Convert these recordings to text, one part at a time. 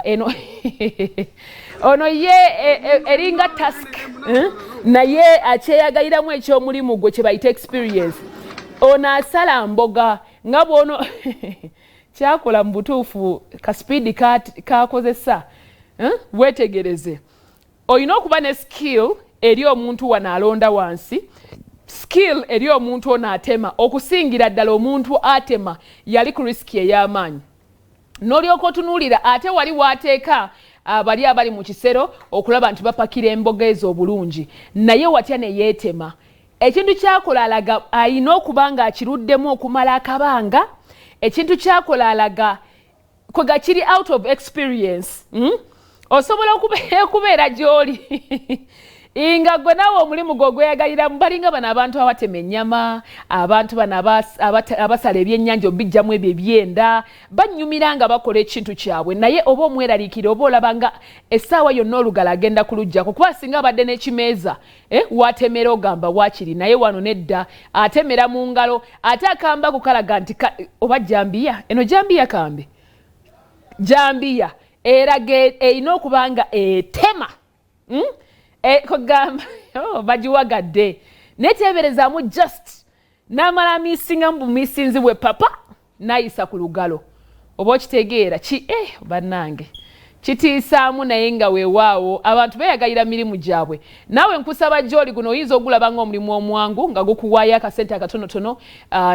Eno ono ye eringa task, eh? Naye akyeyagaliramu ekyomulimu gwe kye bayita experience. Ono asala mboga nga bwono kyakola mu butuufu ka speed kakozesa, eh? Wetegereze, olina okuba ne skill eri omuntu wano alonda wansi, skill eri omuntu ono atema. Okusingira ddala omuntu atema yali ku risk ey'amaanyi, n'olyoka otunuulira ate wali waateeka bali abali mu kisero okulaba nti bapakira emboga ezo obulungi, naye watya ne yeetema. Ekintu kyakola alaga ayina okuba nga akiruddemu okumala akabanga. Ekintu kyakola alaga kwega kiri out of experience? Osobola okubeera gy'oli nga gwe naawe omulimu gwe ogweyagaliramu. Balinga bano abantu abatema ennyama, abantu bano abasala ebyennyanja obijjamu ebyo ebyenda, banyumira nga bakola ekintu kyabwe, naye oba omweraliikira, oba olaba nga essaawa yonna olugalo agenda kuluggyako, kuba singa abadde n'ekimeeza, eh, watemera ogamba wakiri, naye wano nedda, atemera mu ngalo. Ate akambako kalaga nti oba jambiya eno, jambiya kambe, jambiya eraga erina okuba nga etema? Kugamba, oh, bagiwagadde neteberezaamu just n'amala amisinga mu bumisinzi bwe papa n'ayisa ku lugalo, oba okitegeera ki, eh, bannange kitiisaamu. Naye nga weewaawo abantu beeyagalira mirimu gyabwe. Naawe nkusaba gy'oli guno oyinza ogulaba ng'omulimu omwangu nga gukuwaayo akasente akatonotono,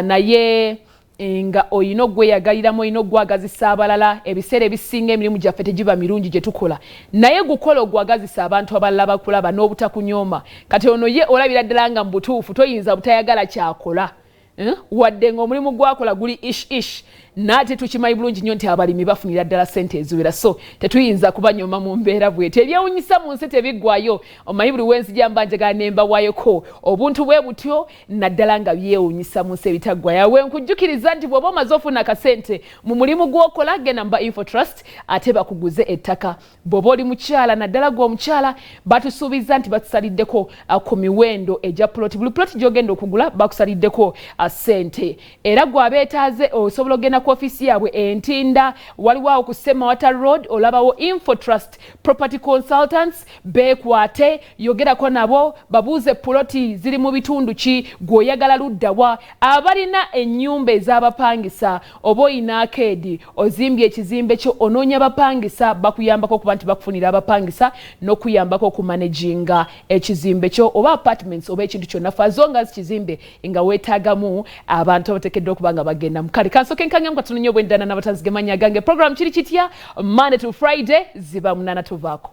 naye nga olina ogweyagaliramu, olina ogwagazisa abalala. Ebiseera ebisinga emirimu gyaffe tegiba mirungi gye tukola, naye gukola ogwagazisa abantu abalala bakulaba n'obutakunyooma. Kati ono ye olabira ddala nga mu butuufu toyinza butayagala kyakola, eh? Wadde ng'omulimu gwakola guli ish ish, naate tukimanyi bulungi nnyo nti abalimi bafunira ddala ssente eziwera, so tetuyinza kubanyoma mu mbeera bwete. Ebyewunyisa mu nsi tebiggwayo. Omanyi buli wenzija mba njagala ne mbawayoko obuntu bwe butyo, naddala nga byewunyisa mu nsi ebitaggwayo. We nkujjukiriza nti bw'oba omaze ofuna akasente mu mulimu gw'okola, genda mu ba Infotrust ate bakuguze ettaka. Bw'oba oli mukyala, naddala gwe omukyala, batusuubiza nti batusaliddeko ku miwendo egya puloti. Buli puloti gy'ogenda okugula bakusaliddeko ssente. Era gwe abeetaaze osobola okugenda ku ofiisi yaabwe Entinda, waliwo awo ku Semawata Road, olabawo Infotrust Property Consultants. Beekwate, yogerako nabo, babuuze puloti ziri mu bitundu ki, gw'oyagala luddawa. Abalina ennyumba ez'abapangisa, oba oyina arcade, ozimbye ekizimbe kyo, onoonya bapangisa, bakuyambako okuba nti bakufunira abapangisa n'okuyambako okumanaginga ekizimbe kyo oba apartments oba ekintu kyonna, for as long as kizimbe nga weetaagamu abantu abateekeddwa okuba nga bagenda. Kale kansooke nkangemu katono nnyo obwendana n'abatanzi gemanya gange. Program Kiri Kitya, Monday to Friday, ziba 8 tuvaako.